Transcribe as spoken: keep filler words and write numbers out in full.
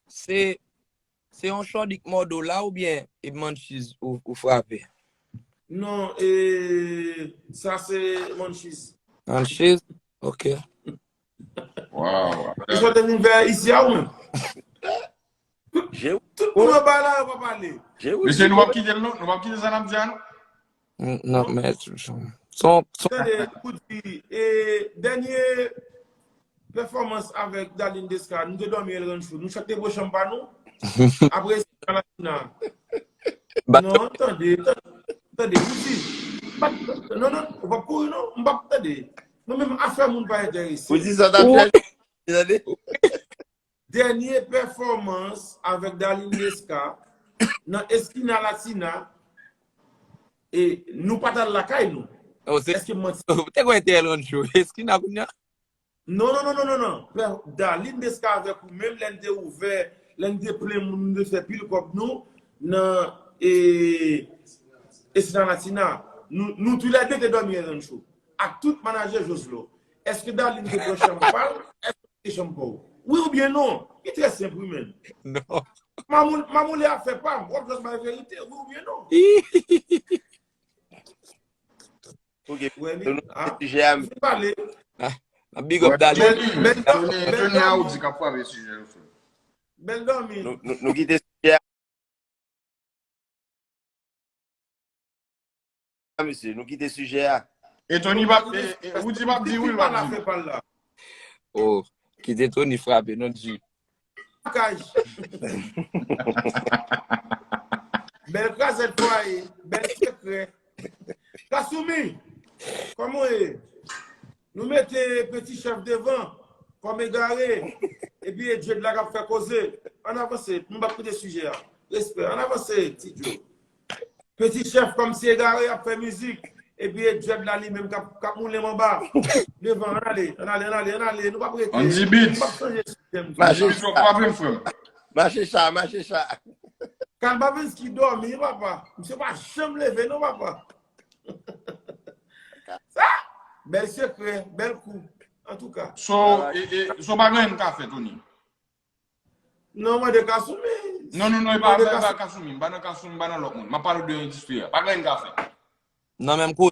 se se yon chòdik mòde w la oubyen e Munchies ou, ou frape? Non, e sa se Munchies. Munchies? Ok. Wow. E sòte vin vè isi a ou menm? Je Tout moun anba la yo pa pale. je vous Mesye, nou p ap kite l non, nou p ap kite sa n ap di a non. Mm, Non, men son, son, Tande, pou di, e dènye pèfòmans avèk Darline Desca, nou te dòmi El Rancho. Nou chak te bwè chanm pa nou. Apre sa, la China. Ba- Non, tande, tande, tande, pou di. Pa- Non, non, ou p ap kouri non, m p ap tande. Mwen menm afè moun pa enterese. Ou di sa t ap chèche. Tande? Dènye pèfòmans avèk Darline Desca nan Esquina Latina, e nou pa t al lakay nou. Oh, se Èske m manti? Ou te kwè te El Rancho. Esquina kounye a? Non, non, non, non, non, non. Pè, Darline Desca avèk ou menm, lè n te ouvè, lè n te plen moun, nou te fè pil kòb nou nan e, Esquina Latina. Nou, nou toulède te dòmi El Rancho. Ak tout manajè Joslo. Èske Darline te pran chanm pa l? Èske te chanm pa w? Wi oubyen non? Li trè senp wi menn. Non. Mamoule, Mamoule afè pa m. W ap jwenn bay verite, wi oubyen non? Ok. Wè li. Nou Ah, sijè a. Vin pale. N ap big up Darline. Bèl, bèl, Tony, bèl Tony a ou dòmi. Di k ap frape sijè yo frè. Bèl dòmi. Nou, nou, nou kite sijè a. Mesye, nou kite sijè a. E Tony pa, e, e, Woody pa di wi, l Pa pa la di. Fè pa la. Oh, kite Tony frape non di. Kaj. Bèl krazèt fwaye, bèl sekrè. Kasoumi, kòman w ye? Nou mete Peti Chèf devan kòm egare. Epi e Djed la k ap fè koze. Ann avanse, nou p ap kite sijè a. Respè, ann avanse, Ti Djo. Peti Chèf kòmsi egare ap fè mizik. Epi e Djed la li menm k ap, k ap moulen m anba. Devan, ann ale, ann ale, ann ale, ann ale. Nou p ap rete. Andy Beats. Nou p ap chanje sistèm. Mache Misye frape m frè m. Mache cha, mache cha. Kalbavinski dòmi, papa. Misye pa janm leve, non, papa. Sa, bèl sekrè, bèl kou. Antouka. So, e, e, so pa gen anyen m ka fè, Tony. Non, mande Kasoumi. Non, non, non, e pa, Mande e pa Kasoumi. Kasoumi, m pa nan Kasoumi, m pa nan lòt moun. M ap pale de endistri a. Pa gen anyen m ka fè. Nan menm kote.